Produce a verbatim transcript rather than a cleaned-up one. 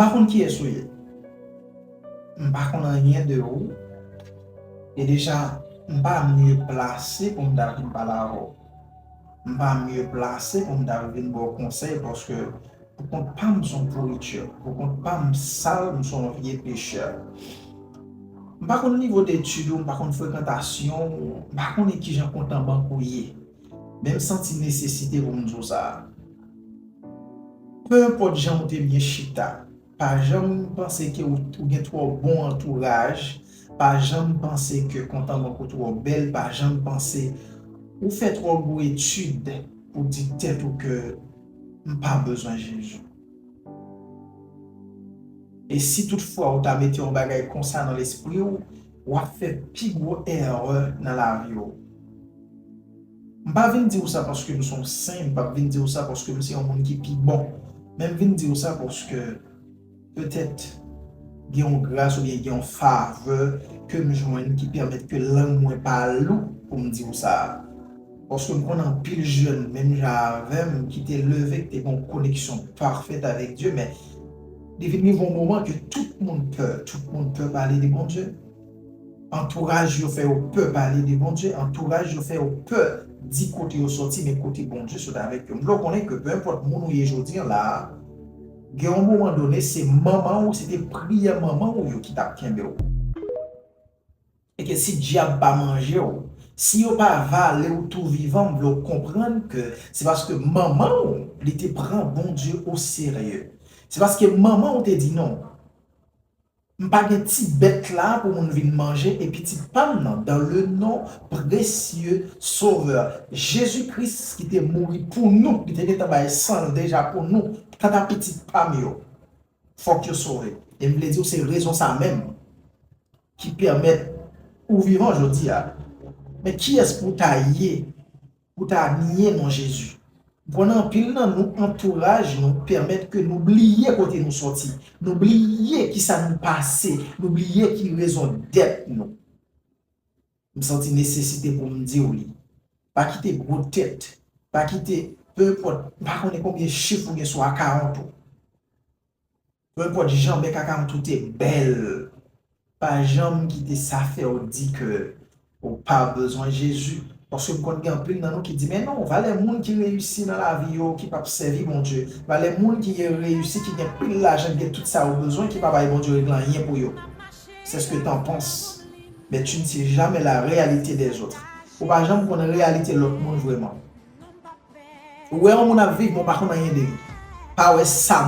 pa konn kiyès ou ye. M pa konn anyen de ou. E deja, m pa mye plase pou m ta vin pale avè w. M pa mye plase pou m ta vin ba w konsèy, paske pou kont pa m, m se yon pouritur. Pou kont pa m, m sal, m se yon vye pechè. M pa konn nivo detid ou, m pa konn frekantasyon w, m pa konnen kijan kont an bank ou ye. Men m santi nesesite pou m di w sa. Pe enpòt jan w te byen chita, pa janm panse ke w, ou gen twò bon antouraj, pa janm panse ke kont an bank ou twò bèl, pa janm panse ou fè twò gwo etid pou di tèt ou ke m pa bezwen Jezi. E si toutfwa ou ta mete yon bagay konsa nan lespri w, w ap fè pi gwo erè nan lavi w. M pa vin di w sa paske m se yon sen, m p ap vin di w sa paske m se yon moun ki pi bon. Men m vin di w sa paske petèt gen yon gras oubyen gen yon favè ke m jwenn ki pèmèt ke lang mwen pa lou pou m di w sa. Paske m konnen anpil jèn, menm jan avè m, ki te leve, ki te gen yon koneksyon pafèt avèk Dye, men li vin rive yon moman ke tout moun pè, tout moun pè pale de Bondye. Antouraj yo fè yo pè pale de Bondye, antouraj yo fè yo pè di kote yo sòti, men kote Bondye sot avèk yo. M vle w konnen ke pe enpòt moun ou ye jodi an la a, gen yon moman done, se manman w, se te priyè manman w yo ki t ap kenbe w. E ke si dyab pa manje w, si yo pa vale w tou vivan, m vle w konprann ke se paske manman w, li te pran Bondye oserye. Se paske manman w te di non. M pa gen ti bèt la pou moun vin manje, e pitit pa m nan, dans le nom précieux Sauveur Jésus-Christ ki te mouri pou nou, li te gentan bay san l deja pou nou, kanta pitit pa m yo, fòk yo sove. E m vle di w se rezon sa menm ki pèmèt ou vivan jodi a. Men kiyès pou w ta ye pou ta nye non Jezi? M konnen anpil nan nou, antouraj nou pèmèt ke nou bliye kote nou sòti, nou bliye kisa nou pase, nou bliye ki rezon dèt nou. M santi nesesite pou m di w li. Pa kite gwo tèt, pa kite, pe enpòt, m pa konnen konbyen chif ou gen sou akawont ou. Pe enpòt jan bèk akawont ou te bèl, pa janm kite sa fè w di ke ou pa bezwen Jezi. Paske m konn gen anpil nan nou ki di, men non, valè moun ki reyisi nan lavi yo, ki p ap sèvi Bondye, valè moun ki reyisi, ki gen pil lajan, ki gen tout sa yo bezwen, ki pa bay Bondye regle anyen pou yo. C'est ce que t'en penses, mais tu ne sais jamais la réalité des autres. Ou pa janm konn reyalite lòt moun vrèman. Ou wè yon moun ap viv, men w pa konn anyen de li. Pa wè sa